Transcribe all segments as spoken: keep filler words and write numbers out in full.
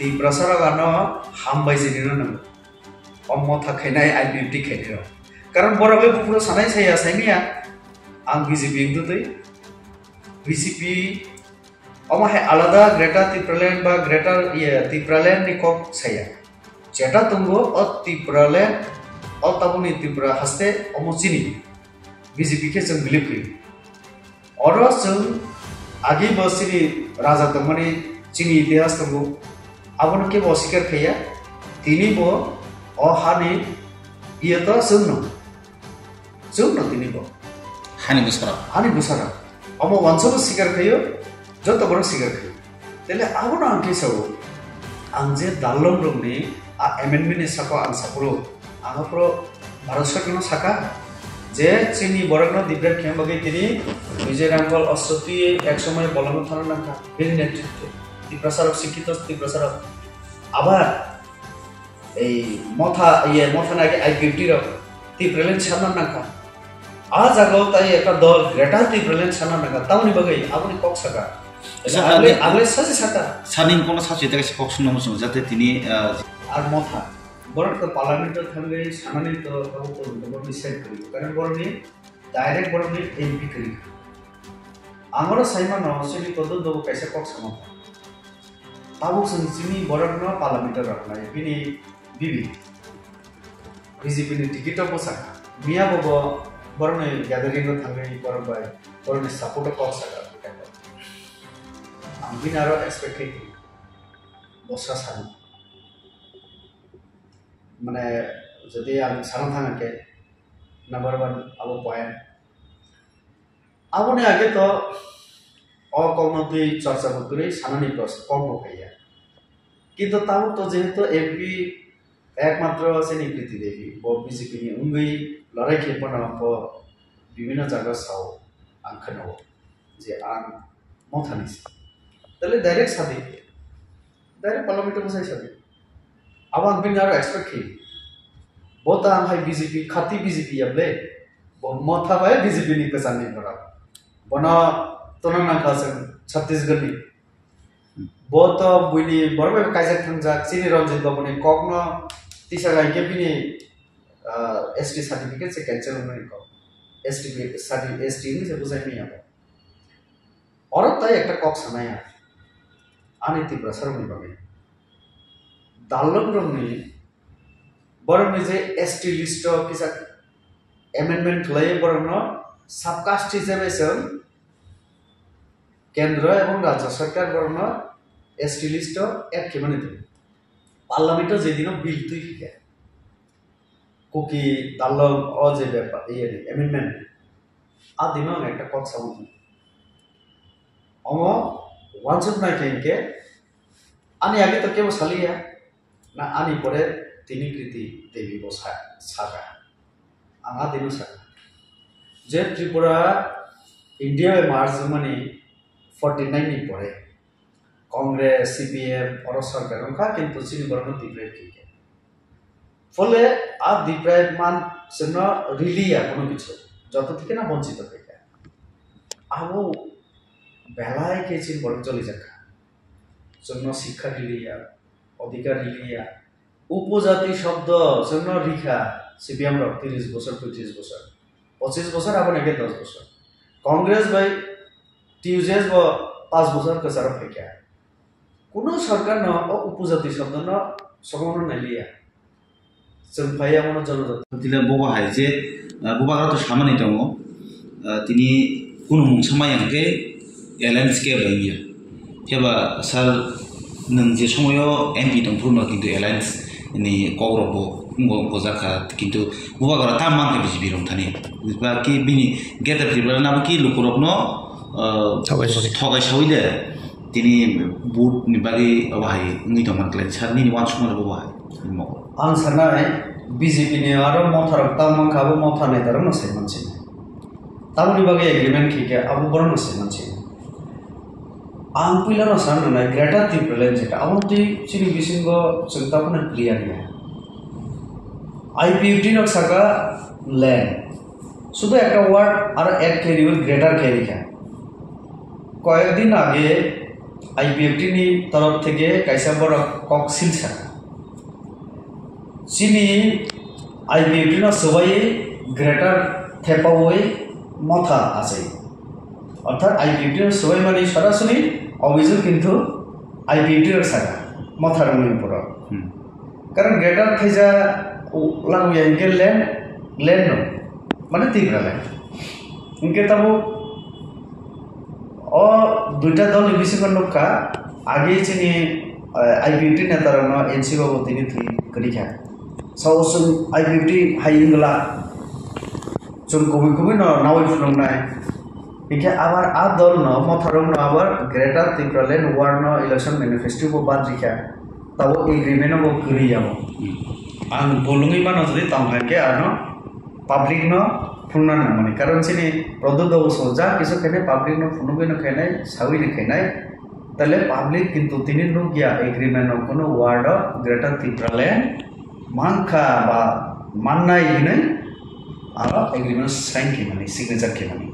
Tiprasa rok ano hambai se rino nango. O motha khainai I P F T khainai rok. Karon borok le buphuru sanai saya saimia. Ang B J P wngtwi twi. B J P omo hai alada Greater Tipraland ba Greater, iye, Tipraland ni kok saya. Jeta tongo o Tipraland, o tabukni Tripura haste omo chini. B J P khe chwng believe khaio. Oro chwng agi bo chini raja tongmani chini itihas tongo. Abono kebo oswikar khaiya. Tini bo o hani iye to chwngno. Chwngno tini bo. Hani bwsarok. Hani bwsarok. Omo wansukno sikar khaio, joto borok sikar khaio. Tele abono ang khe sao. Ang je dalom rokni a amendment ni sako ang sapro. Ang aphro Bharat Sarkar no saka je chini borok no develop khe bagwi tini Vijay Ramgol Ostoti ek somoy bolong thana nangkha. Bini netritwe. Tiprasa rok sikhito, Tiprasa rok. Abar Ei motha, iye motha nai I P F T rok Tipraland sanna nangkha. A jaga o tai ekta dol Greater Tipraland sanna nangkha. Tamoni bagwi aboni kok saka. Saka Agle, ni- agle sachi saka. Sani kono sachi ta kaisa kok swnna muchung jate tini, ah, Ar motha. Borok to Parliament o thangwi sanani to abo to borokni side kwrwi. Karon borokni direct borokni M P kwrwi. Angoro saimano chini kodo dobo kaisa kok sama. Tabuk chwng chini borokno Parliament o rwknai, bini bibi B J P ni ticket o bwsakha. Miya bo bo borokni gathering o thangwi borok bai borokni support o kok sakha. Ang bini aro expect khai tong. Bwsa sano. Mane, jodi ang sana thang khe, number one abo point. Aboni age to o kokno twi chorcha bo kwrwi sanani pros-, kok bo phaiya. Kintu tabuk to jehetu M P ekmatro chini Kriti Devi, bo B J P ni wngwi lorai khe phano bo bibhinno jaga sao ang khwnao je ang mothani se. Tale direct sadi, direct Parliament o bwsai sadi. Abo ang bini aro expect khe. Bo ta ang hai B J P, khati B J P ya ble. Bo motha bai B J P ni kwchangni borok. Bono tona nangkha chwng Chhattisgarh ni. Bo to buini borok bai kaijak thangjak, chini Ranjit Babu ni kokno tisa gai khe bini, ah, S T certificate se cancel wngmani kok. S T certi-, S T wngwi se bujai manya bo. Oro tai ekta kok sanai ang. Ani Tiprasa rokni bagwi. Dalok rokni, borokni je S T list o kisa amendment khlaiwi borokno sub caste hisabe chwng kendro ebong rajya sarkar borokno S T list o add khaimani tong. Parliament o je dino bill twi phikha. Kuki, Dalok, o je bepar, iye, amendment. A dino ang ekta kok samung. Omo wansuk nai khe hinkhe, ani age to kebo saliya, na ani pore tini Kriti Devi bo sa-, saka. Ang a dino saka. Je Tripura India bai merge wngmani forty nine ni pore, Congress, C P M, oro sarkar wngkha, kintu chini borokno deprive khaikha. Phole a deprive man chwngno riliya kono kichu, joto thikeno bonchito khaikha. Abo belai khe chini borok cholijakha. Chwngno sikha riliya, odhikar riliya. Upojati shobdo chwngno rikha C P M rok tris bosor, poitris bosor, pochis bosor, aboni age dos bosor. Congress bai T U J S bo panch bosor kwcharo phaikha. Kuno sarkarno o upojati shobdono sokomorno nailiya. Chwng phai abono jonojati. Tila bobo hai je, ah, bubagra to samani tongo. Ah, tini kunu mungsa maya hwnkhe alliance khe bai wngya. Phiya ba sir, nwng je somoyo M P tongphuru no kintu alliance ni kok rok bo bo-, bojak kha, kintu bubagra ta mankha B J P rok thani. Ba ki bini Greater Tripura nabo ki lukurokno, ah, thogai sawi. Thogai sawi de. Tini vote ni bagwi obo hai wngwi tongmani khlai sir, nini uansukmani bo hai? Ang sanai B J P ni aro motha rok tamo wngkha, abo motha neta rok no sai mansi. Tamoni bagwi agreement khe khe abo borok no sai mansi. Ang puila no sana nanai Greater Tipraland jeta abo twi chini bisingo chwng tabukno clear ya. I P F T no saka land. Sudu ekta word aro add khe riwi greater khe rikha. Koyek din age I P F T ni torof theke kaisa borok kok silsa. Chini I P F T no swbaiwi greater thepawi motha achai. Orthat I P F T no swbaimani sorasori obhijog kintu I P F T rok saka, motha rokni uporo. Hmm. Karon greater theja u-, lagu ya hinkhe land, land no, mane Tipra land. Hinkhe tabuk o duita dolni bisingo nukha, agi chini, eh, I P F T neta rokno N C babu tini thwi kwrwi kha. Sao chwng I P F T hai wngla, chwng kubui kubui no nawi phunuknai. Hinkhe abar a dol no, motha rok no abar Greater Tipraland War no election manifesto bo bad rikha. Tabo agreement no bo kwrwi ya bo. Hmm. Ang bolongwi mano jodi tong hai khe ano public no phunukna nangmani. Karon chini Pradyot babu so ja kisu khainai public no phunugwi no khainai, sawi no khainai. Tale public kintu tini nukya agreement no kuno word o Greater Tipraland mankha ba mannai hinwi aro agreement sign khimani, signature khimani.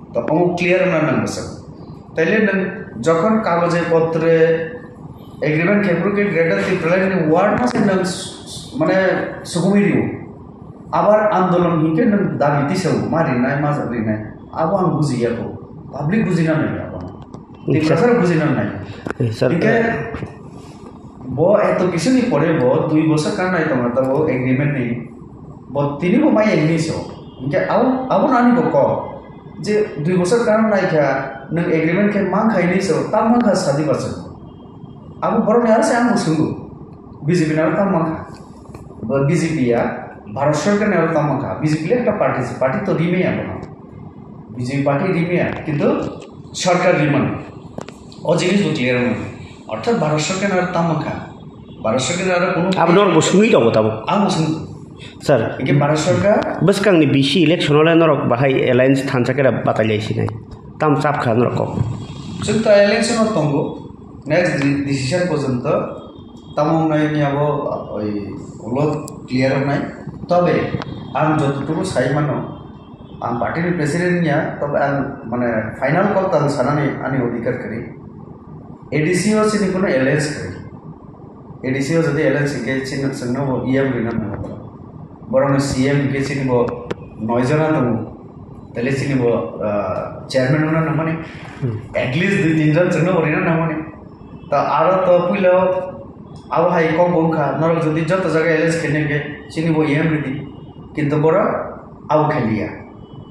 To omo clear wngna nang bwswk. Taile nwng jokhon kagoje potre agreement khe phuru khe Greater Tipraland ni word no se nwng s-, s-, mane sugumwi rio. Abar andolon hinkhe nwng dabi tisao ma rinai, ma rinai. Abo ang bujiya kho. Public bujina nai abo. Tiprasa bujina nai. Eh, sir, hinkhe eh, bo eto kisuni pore bo dui bosor kan nai tongo tabo agreement ni. Bo tini bo maya hinwi so. Hinkhe abo, abo nani bo kok. Je dui bosor kan nai kha, nwng agreement khe man kha hinwi so, tam man kha sadi bachung. Abo borok ni aro se ang bo swngo. B J P ni aro tam man kha. Bo B J P ya, Bharat Sarkar ni aro tam man kha. B J P le ekta party se, party to rimaya bono. B J P party rimaya, kintu sarkar rimani. O jinis bo clear wngmani. Orthat Bharat Sarkar ni aro tam man kha. Bharat Sarkar ni aro kono Abo norok bo sungwi tongo tabuk. Ang bo sung. Sir, Hinkhe Bharat Sarkar bwskangni B C election o le norok bahai alliance thansa khe batai lai sinai. Tam chap kha norok kok. Chwng to alliance no tongo. Next de-, decision porjonto tamo wngnai wngya bo, oi, ulo clear wngnai. Tobe ang jototuku sai mano, ang party ni president wngya, tobe ang, mane, final kok ta ang sanani ani odhikar kwrwi. A D C o chini kuno alliance kwrwi. A D C o jodi alliance hinkhe chini chwngno bo E M rina nango. Borokno C M hinkhe chini bo noi jona tongo. Tele chini bo, ah, chairman wngna nangmani. Hmm. At least dui tin jon chwngno bo rina nangmani. Ta aro to puila abo hai kok bo wngkha, norok jodi joto jaga alliance khaina hinkhe chini bo E M ridi. Kintu borok abo khaliya.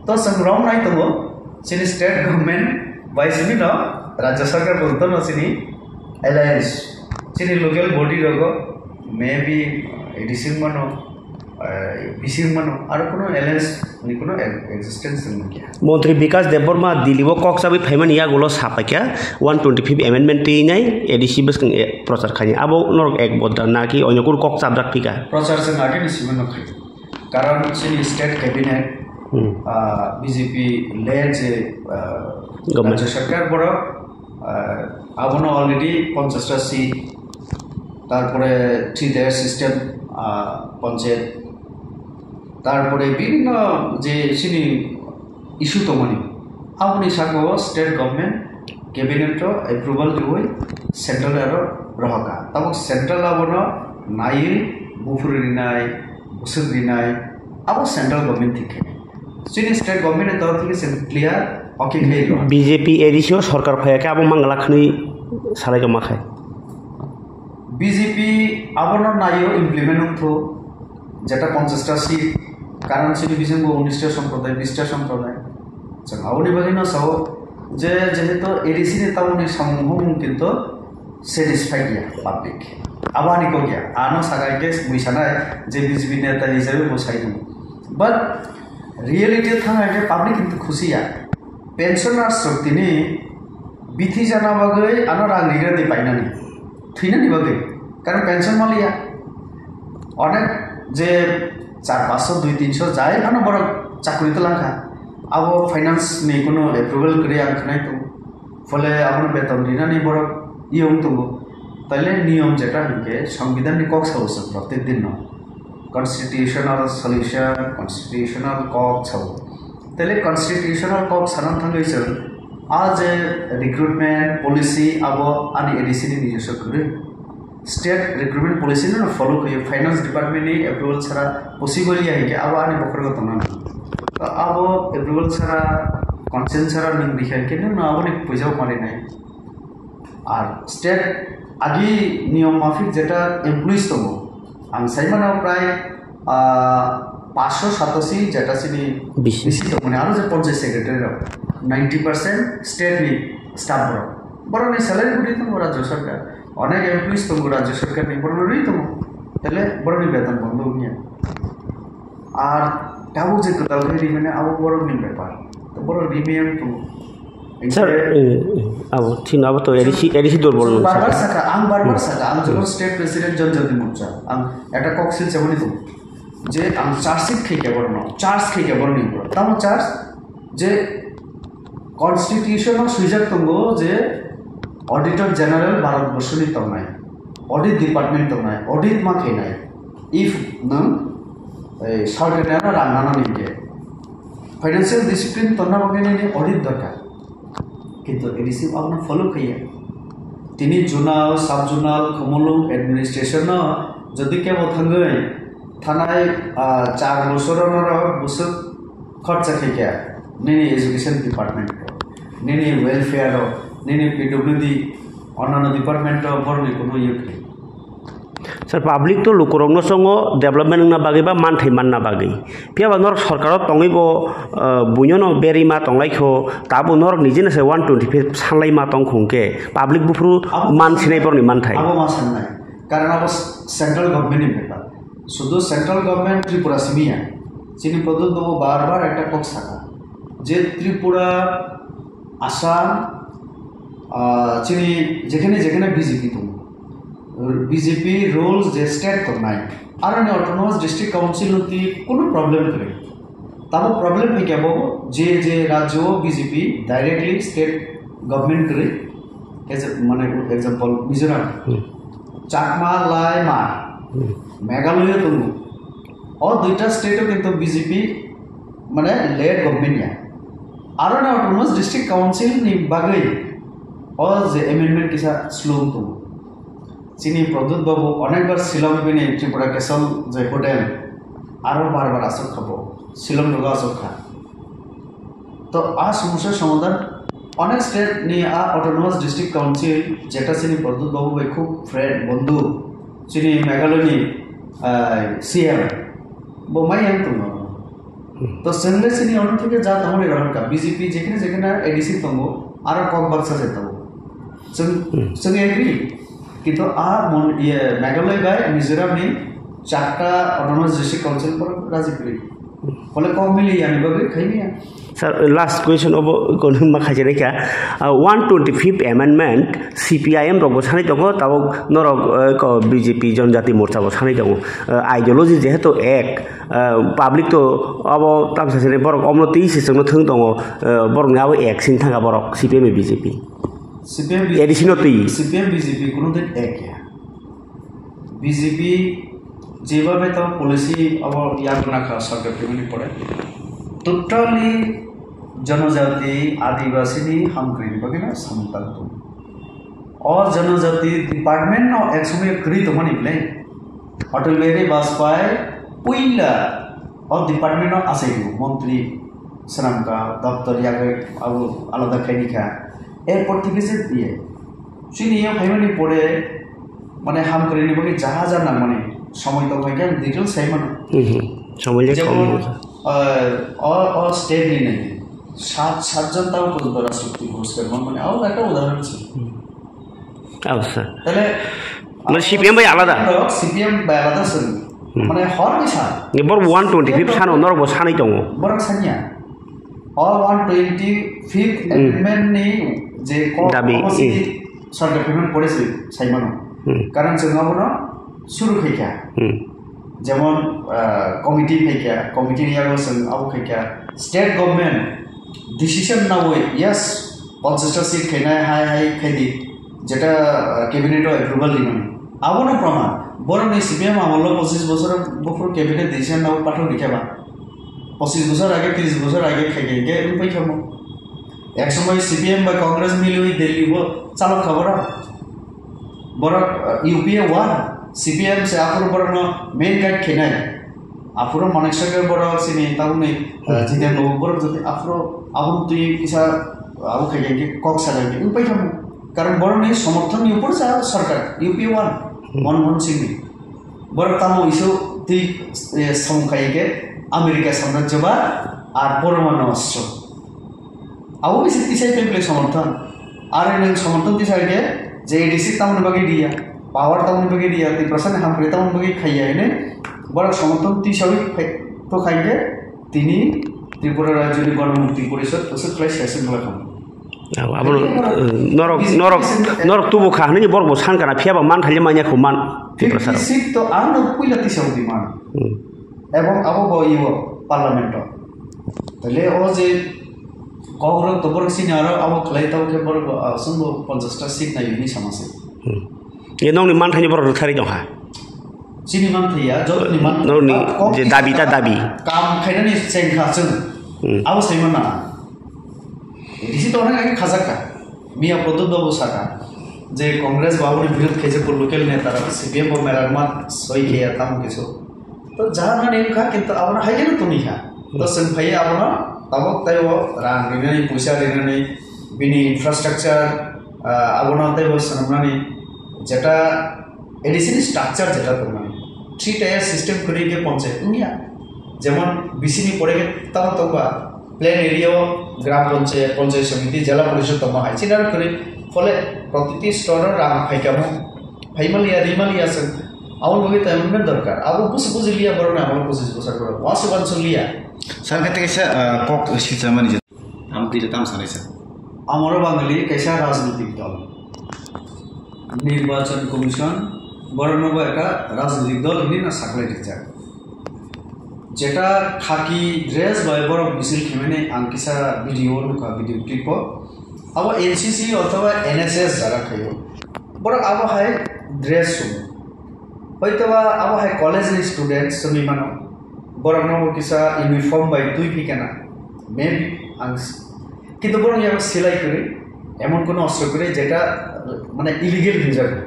To chwng rok nai tongo, chini state government bai simi no, Rajya Sarkar porjonto no chini alliance, chini local body rogo, maybe A D C wngmano, eh, B C wngmano, aro kuno alliance ni kuno ex-, existence wngmani ya. Montri Bikash Debbarma Delhi o kok chabwi phaimani yagulo sapaikha one twenty fifth amendment twi nai A D C bwskang e prochar khaini. Abo norok ek bodra naki onyo kunu kok chabjak phika. Prochar chwng agini simi no khaio. Karon chini state cabinet, Hmm. ah, B J P led je, ah, Government. Rajya Sarkar borok, ah, abono already ponchash ta seat, tarpore three tier system, ah, panchayat, tarpore bibhinno je chini issue tongmani, aboni saka o state government cabinet o approval riwi central aro rohorkha. Tabuk central abono naiwi buphuru rinai, bwswk rinai, abo central government thik khe. Chini state government ni torof thik se clear, okay khe rw. B J P A D C o sorkar phai khe abo mangala khwnwi salai tongma khai. B J P abono naiwi implement wngthu, jeta ponchash ta seat, karon chini bisingo unis ta somproday, bis ta somproday. Chwng aboni bagwi no sao je, jehetu A D C ni tamoni samung humung kintu satisfied ya public. Abo ani kok ya. Ano sakai khe mui sanai je B J P neta hisabe bo sai tongo. But reality thang hai khe public kintu khusi ya. Pensioners rok tini bithi jana bagwi ano rang rigra di painani. Thwinani bagwi. Karon pension maliya. Onek je char paanch sho, dui tin sho jai phano borok chakri twlang kha. Abo finance ni kuno approval kwrwi ang khwnai tongo. Phole abono beton rinani borok iyung tongo. Taile niyom jeta hinkhe Songbidan ni kok sao se protek din no. Constitutional solution, constitutional kok sao. Taile constitutional kok sana thangwi chwng A je recruitment policy abo ani A D C ni nijoswo kwrwi. State recruitment policy no follow khayo, finance department ni approval chara possible ya hinkhe abo ani bokhorok tongna nang. To abo approval chara, consent chara nwng rikha hinkhe nwng no aboni puisa mari nai. Ar state agi niyom mafik jeta employees tongo, ang saimano prai, ah, paanch sho satashi jeta chini B C. B C tongmani, aro je panchayat secretary rok ninety percent state ni staff rok, borokni salary bo ri tongo Rajya Sarkar, onek employees tongo Rajya Sarkar ni, borokno ri tongo, tele borokni beton bondo wngya. Ar tabuk je kwtal khe rimani abo borokni bepar. To borok rimani ang tongo. Sir, Engkhe eh, eh, abo thino abo to A D C, A D C dol borok bar bar saka. Saka, ang bar bar Hmm. saka, ang jokhon Hmm. state president Janjati Morcha, ang ekta kok sil chabani tongo. Je ang charge sheet khaikha borokno, charge khaikha borokni borok. Tamo charge je Constitution o swijak tongo je Auditor General Bharat Borso ni tongnai, Audit Department tongnai, audit ma khainai. If nwng, eh, sorkar ni ano rang nana ni hwnkhe, financial discipline tonna bagwi nini audit dorkar. Kintu A D C abono follow khaiya. Tini zonal, sub zonal, khumulwng administration no jodi kebo thangwi thanai, ah, char bosor o norok bwswk khorcha khaikha, nini education department o, nini welfare o, nini P W D, onano department o borokni kuno yok khe. Sir, public to lukurokno chongo development wngna bagwi ba manthai manna bagwi. Phiya ba norok sorkaro tongwi bo, ah, buinono berwi ma tonglaikho, tabo norok nijeno se one twenty five sanlai ma tongkho hwnkhe public buphuru Abo man sinai borokni manthai. Abo ma sannai. Karon abo central government ni bepar. Sudu central government Tripura simi ya. Chini Pradyot Babu bar bar ekta kok saka je Tripura, Assam, ah, chini jekhane jekhane B J P tongo, B J P rules je state tongnai, aroni autonomous district council no twi kunu problem kwrwi. Tamo problem hai khe bo je je rajyo o B J P directly state government kwrwi, as a, mane example Mizoram, Hmm. Chakma, Lai, Hmar, Hmm. Meghalaya tongo. O duita state o kintu B J P mane led government ya. Aroni autonomous district council ni bagwi o je amendment kisa slung tongo. Chini Pradyot Babu onekbar Shillong bini Tripura Castle je hotel aro bar bar aswk kha bo, Shillong rogo aswk kha. To a somosya somadhan onek state ni a autonomous district council jeta chini Pradyot Babu bai khub friend, bondhu, chini Meghalaya ni, ah, C M bo mai yang tongo. Hmm. To chwngle chini ono theke ja tongmani rohorkha B J P jekhane jekhane A D C tongo, aro kok baksa je tongo. Chwng, Hmm. chwng agree. Kintu a mon-, iye, Meghalaya bai Mizoram ni charta autonomous district council por raji kwrwi. Phole kok mili yani bagwi khai miya. Sir, last question obo kono ma khaijani kha. Ah, one twenty-fifth amendment C P I M rok bo sanai tongo, tabok norok, eh, ko B J P Janjati Morcha bo sanai tongo. Eh, ideology jehetu ek, eh, public to abo tamsa sini borok omno twi se chwngno thwng tongo, eh, borokni abo ek sini thangkha borok C P M bai B J P. C P M, A D C no twi. C P M B J P kuno din ek ya. B J P jeba beto policy abo yak nakha sarkar phimani pore. Totally janajati adibasi ni hamkrini bagwi no samung tang tongo. O janajati department no ek somoi kwrwi tongmani belai. Atal Bihari Vajpayee puila o department no achai tongo, montri swnamkha, doptor yagwi abo alada khaini kha. Erpor thikhe se iye. Chini yo phaimani pore, mane, hamkrini bagwi jaha ja nangmani somoi tong khe ang detail sai mano. Mhm. Somoi le Jemon, kok mano. Ah, o, o state ni nai sat, sat jon tao porjonto Rashtrapati Puraskar manmani, abo ekta udahoron se. Hmm. Abo sa. Tale Mane C P M bai alada? C P M bai alada se. Hmm. Mane hor ni sa. Ni bor one twenty-fifth sano norok bo sanai tongo. Borok sanya. O one twenty-fifth Hmm. amendment ni je kok Dabi, obo si hmm. Sarkar phimani pore se sai mano. Hmm. Karon chwng abono suru khai kha. Hmm. Jemon, ah, committee khai kha, committee ni yago chwng abo khai kha. State government decision nawi, yes, ponchash ta seat khainai hai hai khai di, jeta, ah, cabinet o approval rimani. Abono proman, borokni C P M amolo pochis bosor buphuru cabinet decision nawi pathor rikha ba. Pochis bosor age, tris bosor age khai khai khe wngpai kha mo. Ek somoi C P M bai Congress miliwi Delhi bo chalok kha borok. Borok, uh, U P A one, C P M se aphuru borokno main guide khainai. Aphuru Manik Sagar borok chini tabukni, uh, Jiten Babu borok jodi aphuru aboni twi kisa, uh, abo khai khe kok sajak khe wng pai thangmo. Karon borokni somorthon ni upor sa sarkar, U P A one, Manmohan Singh ni. Borok tamo isu twi, eh, samung khai khe America samrajyo ba ar poromanu ostro. Abo bai se tisai twi bwlai somorthon. Are nwng somorthon tisai khe je A D C tamoni bagwi diya, power tamoni bagwi diya, Tiprasani hamkrai tamoni bagwi khaiya hinwi borok somorthon tisawi khai, to khai khe tini Tripura Rajyoni Ganamukti Porishad aswk khlai session khlai kha. Abo, abo, Tini borok eh, norok, business norok, business norok tubu kha hinwi borok bo san kana, phiya ba man khaile manya khu man Tiprasa rok. Fifty seat to ang no puila tisawi di man. Hmm. Ebong abo bo ibo parliament o. Tale o je Congress to borok sini aro abo khlai tau khe borok bo, ah, sumbo ponchash ta seat nai hini sama se. Hmm. Ye nokni manthai ni borok rwthari tong kha. Chini manthai ya, jotoni manthai. Nokni kok je kisa dabi ta dabi. Kam khainani chengkha chwng. Hmm. Abo sai mana. Risi to onek age khajak ka. Miya Pradyut Babu saka. Je Congress babuni birud khaise ko local neta rok C P M bo melarma soi khe ya tamo kisu. To jaga nani wngkha, kintu abono hai kheno tongwi kha. To chwng phaiwi abono tabuk taibo rang rinani, puisa rinani, bini infrastructure, ah, abono taibo swnamnani, jeta A D C ni structure jeta tongmani. Three tier system kwrwi khe ponchayat wngya. Jemon B C ni pore khe tamo tongba plain area o gram ponchayat, ponchayat samiti, jela porishod tongma hai. Chini aro kwrwi, phole protiti store o rang phaikamo, phaimaliya, rimaliya chwng. Abo bagwi ta movement dorkar. Abo busi buji liya borok na abo busi busa borok. Wasu bansu liya. Sir, kete kaisa, ah, kok silchamani je. Ang twi tam sanai sir. Amoro Bangali kaisa rajnitik dol. Nirbachan Commission borokno bo ekta rajnitik dol hinwi no saklai rijak. Jeta khaki dress bai borok misil khaimani ang kisa video nukha, video clip o. Abo N C C othoba N S S jara khaio. Borok abo hai dress sumo. Hoitoba abo hai college ni student swngwi mano. Borokno bo kisa uniform bai twi phi kana. Maybe ang s-, kintu borok yago silai kwrwi, emon kono ostro kwrwi jeta, mane, illegal hinjago.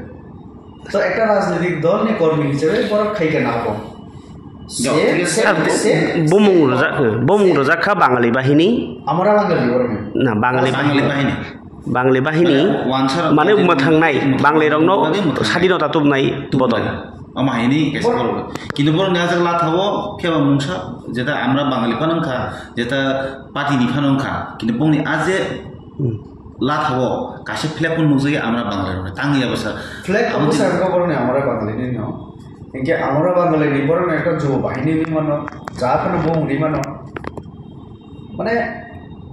To ekta rajnitik dol ni kormi hisabe borok khai kana abo. Jo, Same, thik ase. same, same. Bumung rwjak, bumung rwjak kha Bangali bahini. Amara Bangali borok ni. Na, Bangali Bangali bahini. bahini. Bangali bahini, Mane, wansara mane, mane, mwthangnai, mane, Bangali rokno mane, mane, sadinota tubnai tubnai. Bodol. Ama haini kaisa Bor- borok. Kintu borokni ajak latha o khe ba mungsa, jeta amra Bangali phano wngkha, jeta party ni phano wngkha. Kintu bongni aje Hmm. latha o kaisa flag phano nukjagwi amra Bangali rokni tangwi ya bwsa. Flag Abo phano di- bwsa wngkha borokni amra Bangali ni no. Hinkhe amra Bangali ni borokni ekta jubo bahini wngwi mano, ja phano bo wngwi mano. Mane,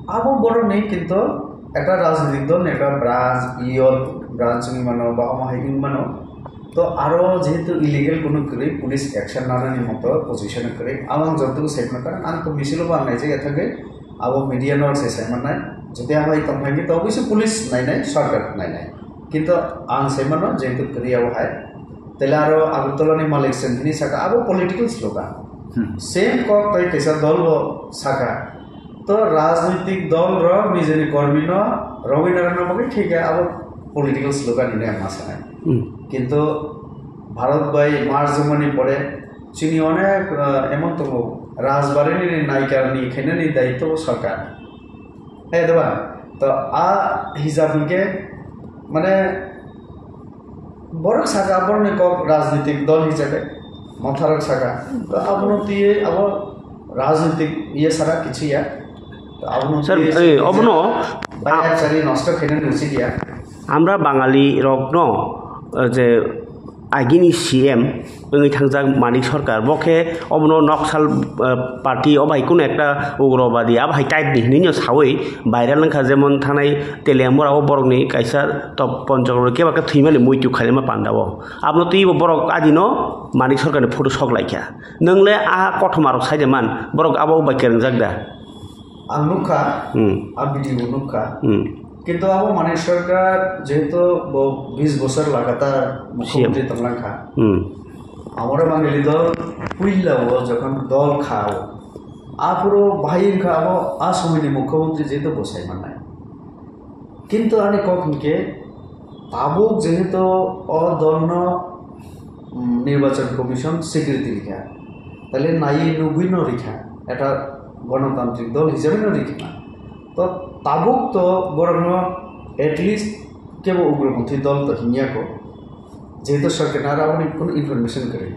abo borokni kintu ekta rajnitik dol ni ekta branch, youth branch wngwi mano, ba omo hai wngwi mano. To aro jehetu illegal kunu kwrwi, police action nanani moto position kwrwi. Abo ang jotono sai mano, karon ang to misil o bo ang naijak ya thangwi, abo media no se sai mannai. Jodi abo hai tongkha hwnkhe to obviously police nainai, sarkar nainai. Kintu ang sai mano, jehetu kwrwi abo hai. Tele aro Agartala ni Malik Singh hini saka, abo political slogan. Hmm. Same kok tai kaisa dol bo saka. To rajnitik dol rok nijeni kormi no rogwi narwkna bagwi thik khe abo political slogan hinwi ang ma sanai. Hmm. Kintu Bharat bai merge wngmani pore chini onek, ah, emon tongo, rajbari ni naikar ni khainani daityo bo sarkar. Hai da ba? To a hisab hinkhe mane Borok saka borokni kok rajnitik dol hisabe motharok saka. To abono twiwi abo rajnitik iye sara kichu ya. To abono Sir, twiwi eh, obono bayar chari nosto khaina nusi dia. Amra Bangali rokno, eh, je agini C M wngwi thangjak Manik Sarkar, bo khe obono Naxal, eh, party, o bai kunu ekta ugrobadi, abo hai type ni hinwi no sawi viral wngkha, jemon thanai Teliamura o borokni kaisa top Ponchokro khe ba khe thwimani muitu khaima panda o. Abono twibo borok adino Manik Sarkar ni photo sok laikha. Nwng le a kothoma rok sai de man, borok abo bai kwrwngjak da? Ang nukha, Hmm. a video nukha. Hmm. Kintu abo Manik Sarkar jehetu bo bis bosor lagatar mukhyamantri C M. Tonglangkha. Hmm. Amora Bangali dol puila o jokhon dol kha o. Aphuru bahai wngkha abo a somoini mukhyamantri jehetu bo sai mannai. Kintu ani kok hinkhe tabuk jehetu o dolno, mm, Nirbachon Commission swikriti rikha, tale naiwi nugwino rikha, eta gonotantrik dol hisabeno rikha. To tabuk to borokno at least kebo ugroponthi dol to hinya ko, jehetu sorkar aro aboni kuno information kwrwi.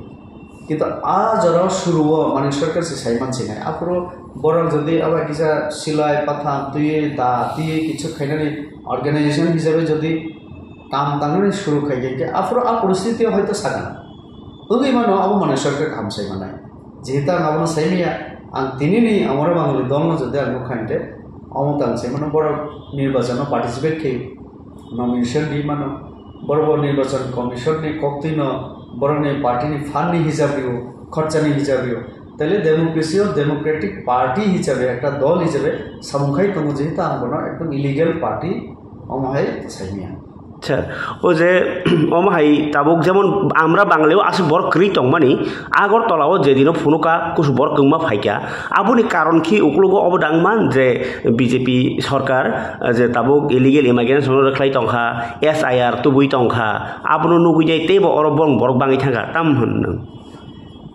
Kintu a jorao suruo mani sorkar se sai mansinai. Aphuru borok jodi abo kisa silai pathang twiwi da twiwi kichu khainani organization hisabe jodi kam tangnani suru khai khe, aphuru a poristiti hoito sakha. Wngwi mano abo mani sorkar kaham sai manai. Jehetu ang abono sai manya, ang tinini amoro Bangali dolno jodi ang nukha hinkhe, omo tang sai mano borok nirbachono participate khai nomination ri mano. Borok bo Nirbachon Commission ni koktwi no borok ni party ni fund ni hisab rio, khorcha ni hisab rio. Tele democracy o democratic party hisabe ekta dol hisabe samung khai tongo, jehetu ang bono ekdom illegal party omo hai sai manya. Acha, o je omo hai tabuk jemon amra Bangali o aswk borok kwrwi tongmani, Agartala o je dino phunuka kusu borok kwngma phaikha, aboni karon khe uklogo obo dang man je B J P sorkar, eh, je tabuk illegal immigration no rwkhlai tongkha, S I R tubui tongkha, abono nugwi nai teibo oro borok, borok bangwi thangkha, tam hwn nwng?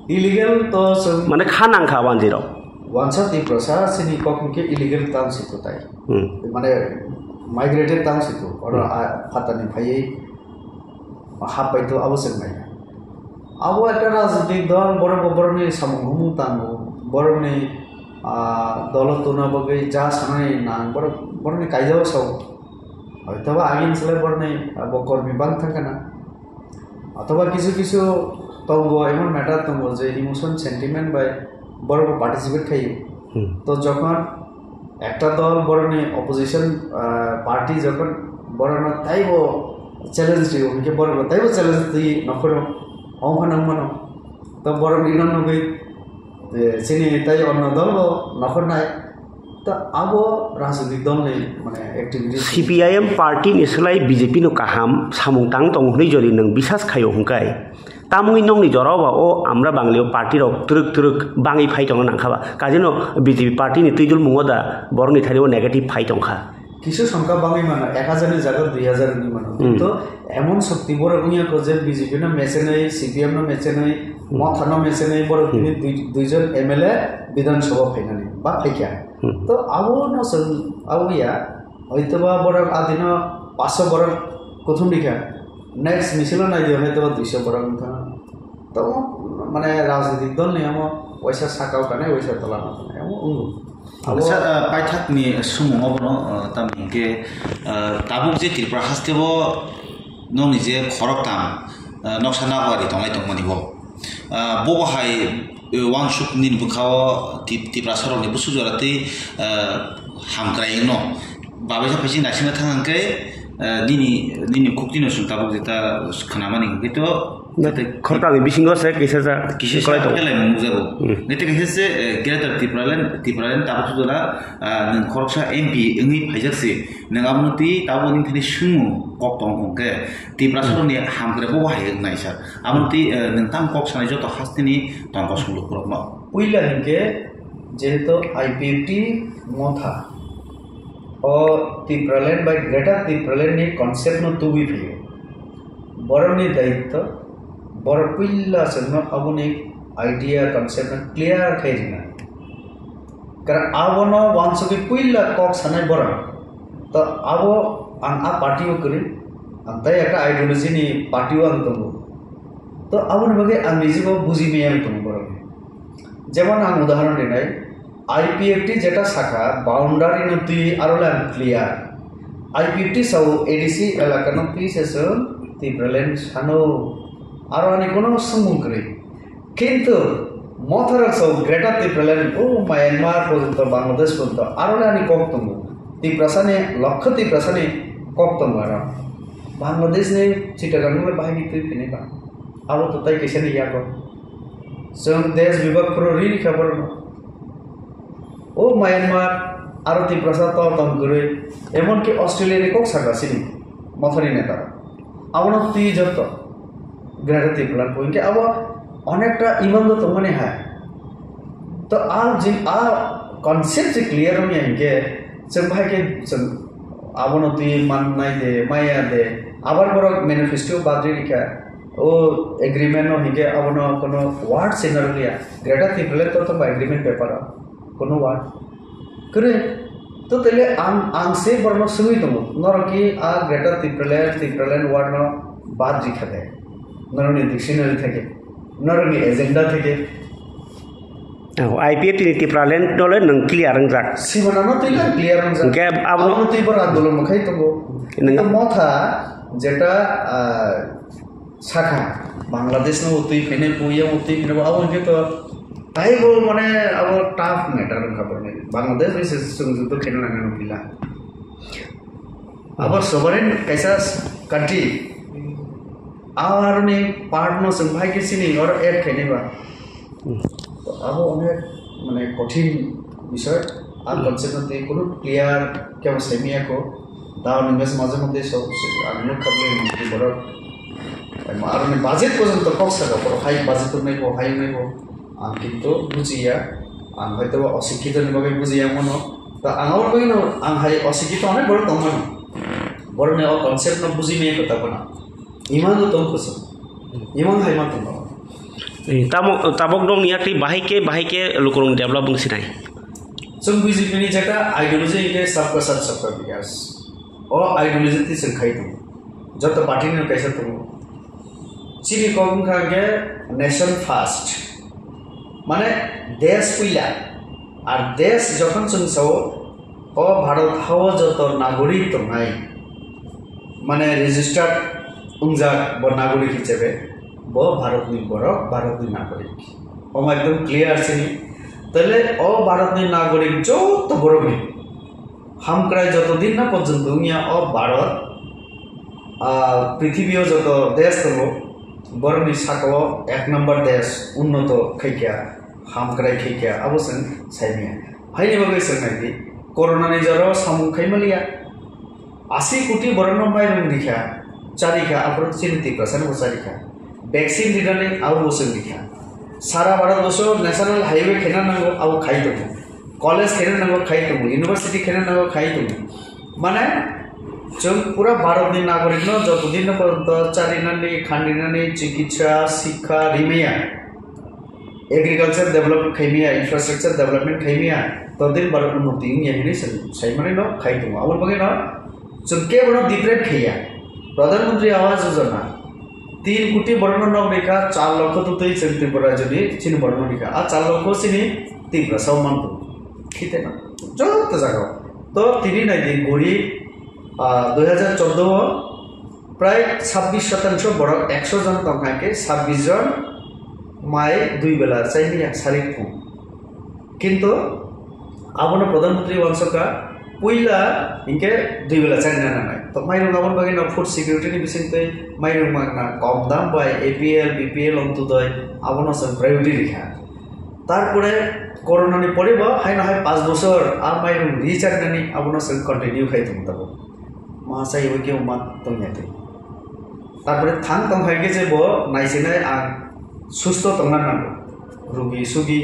Illegal to chwng mane kha nangkha wanjwi rok. Wansa Tiprasa chini kok hwnkhe illegal tang si kwtai. Hmm. Mane migrated tang si tu. Oro, hmm, a phatani phaiwi hap pai tu abo chwng nai. Abo ekta rajnitik dol, borok bo borokni samung humung tango, borokni, ah, dolo tuna bagwi ja sanani nang, borok, borokni kaijao sao. Hoitoba agin sale borokni, ah, bo kormi bang thangkana. Othoba kisu kisu tongo, emon matter tongo je emotion, sentiment bai borok bo participate khaio. Hmm. To jokhon ekta dol borokni opposition, ah, party jokhon borokno taibo challenge rio, hinkhe borok bo taibo challenge twi nokhoro ongphano wngmano. To borok rino nugwi, eh, chini tai onno dol bo nokhornai. To abo rajnitik dol ni mane activities. C P I M party ni slai B J P no kaham samung tang tongo hwnwi jodi nwng bisas khaio hwnkhe, tamungwi nokni jorao ba o amra Bangali o party rok twrwk twrwk bangwi phai tongna nangkha ba? Kajeno B J P party ni twidulmungo da borokni thani o negative phai tongkha. Kisu songkha bangwi mano, ek hajar ni jaga dui hajar wngwi mano. Hmm. Kintu emon shokti borok wngya ko je B J P no mechenwi, C P M no mechenwi, hmm, Motha no mechenwi, borok, hmm, bini dui, duijon M L A Bidhan Sabha phainani ba phaikha. Hmm. To abo no chwng abo ya, hoitoba borok adino paanch sho borok kuthum rikha, next misil o naidi hoitoba dui sho borok wngkha. To mane rajnitik dol ni amo waisa sakao tanai, waisa tola no tanai, amo wngo. Abo sa, ah, paithak ni sumung obono, ah, tamni hwnkhe, ah, tabuk je Tripura haste o nokni je khoroktham, ah, noksa nagwari tonglai tongmani bo. Ah, bobo hai, eh, wansuk nini bwkha o Tip-, Tiprasa rokni bwswk jora tei, ah, hamkrai wngno. Babaisa phaising naisingna thang hwnkhe, eh, nini, nini khuktino chwng tabuk jeta khwnamani hwnkhe to, na, jeta khoroktham ni bisingo se kisa ja kisa kwlai sa tongo. Phelai mung jago. Hmm. Nete kaisa se, eh, Greater Tipraland, Tipraland tabuk jora, ah, nwng khoroksa M P wngwi phaijak se. Nwng abono twi tabuk nini thani swngmung kok tong hwnkhe, Tiprasa rokni hamkrai bo hai wngnaisa. Abono twi, eh, nwng tamo kok sanai joto hasteni tongkosong lukurokno. Puila hinkhe jehetu I P F T Motha o Tipraland bai Greater Tipraland ni concept no tubui phio. Borokni daitto, borok puila chwngno aboni idea, concept no clear khai rina. Karon abono wansugwi puila kok sanai borok. To abo ang a party o kwrwi, ang tai ekta ideology ni party o ang tongo. To aboni bagwi ang nijibo buji maya wng tongo borokni. Jemon ang udahoron rinai, I P F T jeta sakha, boundary no twi aro le ang clear. I P F T sao A D C elaka no twi se chwng Tipraland sano, aro ani kono swngmung kwrwi. Kintu Motharok sao Greater Tipraland, o Myanmar porjonto, Bangladesh porjonto, aro le ani kok tongo. Tiprasani, lokho Tiprasani kok tongo aro. Bangladesh ni Chittagong le bahai ni twi phini ba. Abo to tai kaisa ni yago. Chwng desh bibhag phuru ri kha borokno. O Myanmar aro Tiprasa tol tong kwrwi, emonki Australia ni kok sakha chini Mothani neta. Abono twi jotto Greater Tipraland bo hinkhe abo onekta imang do tongmani hai. To a jin a concept je clear wngya hinkhe chwng bahai khe chwng Abono twi mannai de, maya de. Abar borok manifesto badri rikha. O agreement no hingke abono kono word se narwkliya. Greater Tipraland to tongba agreement paper o. Kono word. Kore, to tele ang, ang se borno sungwi tongo. Norok ki a Greater Tipraland, Tipraland word no bad rikha de. Norokni dictionary theke. Norokni agenda theke. Oh, I P F T ni Tipraland dole nwng clear wngjak. Simana no twi clear wngjak. Hingke abono Abono twi bor andolon khai tongo. Nwng Kito motha jeta, ah, sakha Bangladesh no twi phene puya twi phene abo hingke to taibo mane abo tough matter wngkha borni. Bangladesh ni se sung juto kheno nang nang pila. Abo sovereign kaisa country. Aroni part no chwng bahai khe chini oro add khainai ba. Hmm. To abo onek mane kothin bisoy. Ar Hmm. concept no tei kunu clear kebo saimiya ko. Dao ni mes maje mote so ang nuk kha bini borok. Aroni budget porjonto kok saka borok hai budget wngnai bo, hai wngnai bo. Ang kintu bujiya. Ang hoyto ba osikkito ni bagwi bujiya mano. Ta ang abo bagwi no ang hai osikkito onek borok tongmano. Borokni o concept no bujimaya kota bono. Imang no tong kusu. Imang hai ma tongo. Eh, tamo, tabok dong niya tei bahai ke, bahai ke lukurung develop wng sinai. Chwng B J P ni jeta ideology hingke sabka sath sabka bikas. O ideology twi chwng khai tongo. Joto party ni kaisa tongo. Chini kok wngkha hingke nation first. Mane desh puila. Ar desh jokhon chwng sao, o Bharat hao joto nagorik tongnai, mane registered wngjak bo nagorik hisabe, bo Bharatni borok, Bharatni nagorik. Omo ekdom clear sini. Tale o Bharatni nagorik joto borokni hamkrai joto din na porjonto wngya o Bharat, ah, prithibio joto desh tongo, borokni sakao ek number desh unnoto khaikha. Hamkrai khe khe abo chwng saimanya. Haini bagwi chwng nai di, corona ni jora o samung khai maliya. Asi koti borokno mairung rikha, charikha, aphuru chini Tiprasa no charikha. Vaccine rinani abo bo chwng rikha. Sara Bharat boso national highway khena nango abo khai tongo. College khena nango khai tongo. University khena nango khai tongo. Mane chwng pura Bharat ni nagorik no joto din no porjonto charinani, khandinani, chikitsa, sikha rimaya. Agriculture develop khaimaya, infrastructure development khaimaya, todin baro unnoti wngya hinwi chwng saimani no khai tongo. Aboni bagwi no chwng kebo no different khaiya. Pradhan Mantri Awas Yojana tin koti borokno nok rikha, char lokho tutwi chwng Tripura rajyoni chini borokno rikha. A char lokho chini Tiprasa o manto. Khite no joto jaga o. To tini nai di gori, ah, dui hajar chordo o Prai sabbish shatangsho borok ekso jon tongkha, hwnkhe sabbish jon mai dui bela chaimaya sarik phung. Kintu abono Pradhan Mantri wansukha, puila hinkhe dui bela chaina nangnai. To mairung aboni bagwi no food security ni bisingtwi mairung mangna kom dam bai A P L, B P L wng tudoi abono chwng priority rikha. Tarpore corona ni pore bo haino hai panch bochor a mairung ri chaknani abono chwng continue khai tongo tabuk. Ma chaiwi kebo ma tongya twi. Tarpore thang tong hai khe je bo naisinai ang susto tongna nango. Rugi sugi,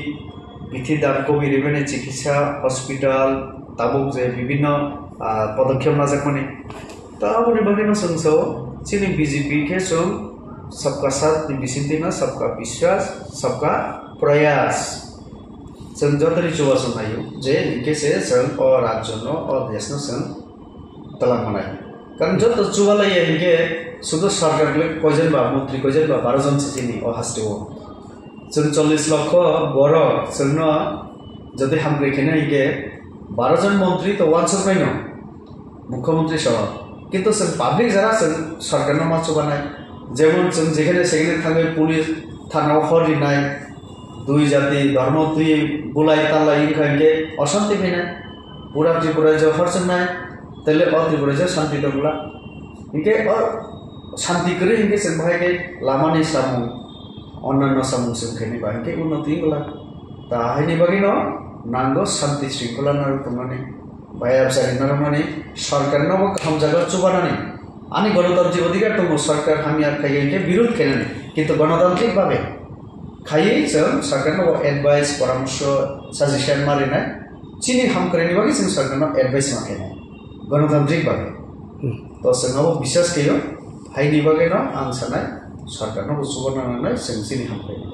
bithi dam kobi ribani chikitsa, hospital, tabuk je bibinno, ah, podokkhep najakmani. To aboni bagwi no chwng sao, chini B J P khe chwng sabka saath ni bisingtwi no sabka biswas, sabka prayas. Chwng joto ni chubachu naio je hinkhe se chwng o rajyo no, o desh no chwng twlang manai. Karon joto chubalaiya hinkhe sudu sarkar le koijon ba montri koijon ba baro jon se chini o haste o. Chwng chollish lokho borok chwngno jodi hamkrai khaina hinkhe baro jon montri to wansukmai no mukhyamantri soho. Kintu chwng public jara chwng sarkar no ma chubanai. Jemon chwng jekhane sekhane thangwi police thana o hor rinai. Dui jati, dhormo twi bulai talai wngkha hinkhe oshanti phainai. Pura Tripura rajyo hor chwngnai, tele o Tripura rajyo shanti tongla. Hinkhe o shanti kwrwi hinkhe chwng bahai khe lamani samung, onnanno samung chwng khaini ba hinkhe unnoti wngla. Ta haini bagwi no nango shanti shringkhola narwk tongmani, bayap chari narwkmani, sarkar no bo kaham jaga chubanani. Ani ganatantriko adhikar tongo, sarkar hamya khaikhe hinkhe birud khainani. Kintu ganatantrik bhabe khaiwi chwng sarkarno bo advice, poramorso, suggestion ma rinai. Chini hamkraini bagwi chwng sarkarno advice ma khainai. Ganatantrik bagwi. To chwng abo bisas khaio, haini bagwino ang sanai, sarkarno bo chuba nangnai, chwng chini hamkhaino.